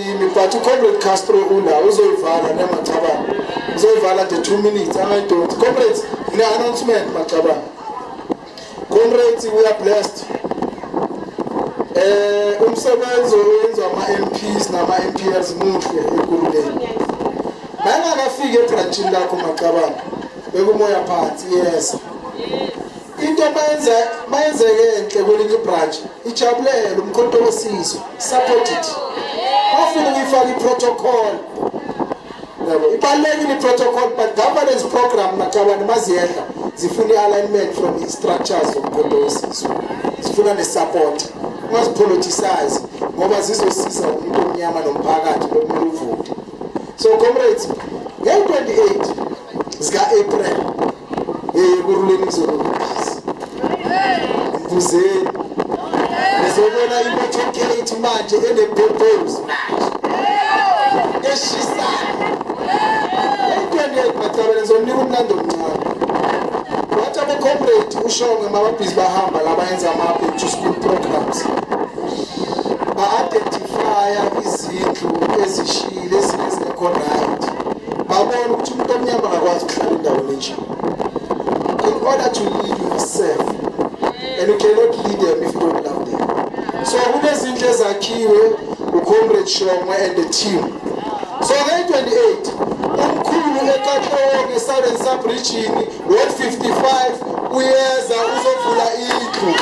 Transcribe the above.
kimi, but uComrade Castro ula uzoyivala nemacabanga, uzoyivala nje 2 minutes, angayidonsi. Comrades, ngine-announcement macabanga. Comrades, we are blessed. Umsebenzi owenziwa ama-MPs nama-MPLs muhle eKurhuleni. Mayengakafiki ebranchini lakho macabanga, bekumoya phansi, yes. Into mayenzeke enhle kwelinye ibranch, ijabulele uMkhonto weSizwe, support it. Bafuna ukuyifaka i-protocol, yabo, ibalulekile i-protocol, but governance program macabane maziyehla zifuna i-alignment from i-structures zoMkhonto weSizwe, zifuna ne-support. Ungazipoliticize ngoba zizosiza umuntu omnyama nomphakathi lokumele uvote. So comrades, nge-28 zika-April, Ekurhuleni kuzobe kubhizi, mbuzeni, nizobona i-motorcade manje ene-purpose manje eshisayo. Nge-28 macabane ngizomnika umlando omncane. Wathi abo-comrade uShongwe mababhizi bahamba la bayenza ama-back to school programs, ba-identifya izindlu ezishile, ezinye ezingekho right. Babona ukuthi umuntu omnyama akakwazi ukuhlala endaweni enje. In order to lead, you must serve, and you cannot lead them if you don't love them. So kunezindlu ezakhiwe uComrade Shongwe and the team. So nge-28 umkhulu eKatlehong e-Southern Sub-Region, Ward 55, uyeza uzovula indlu.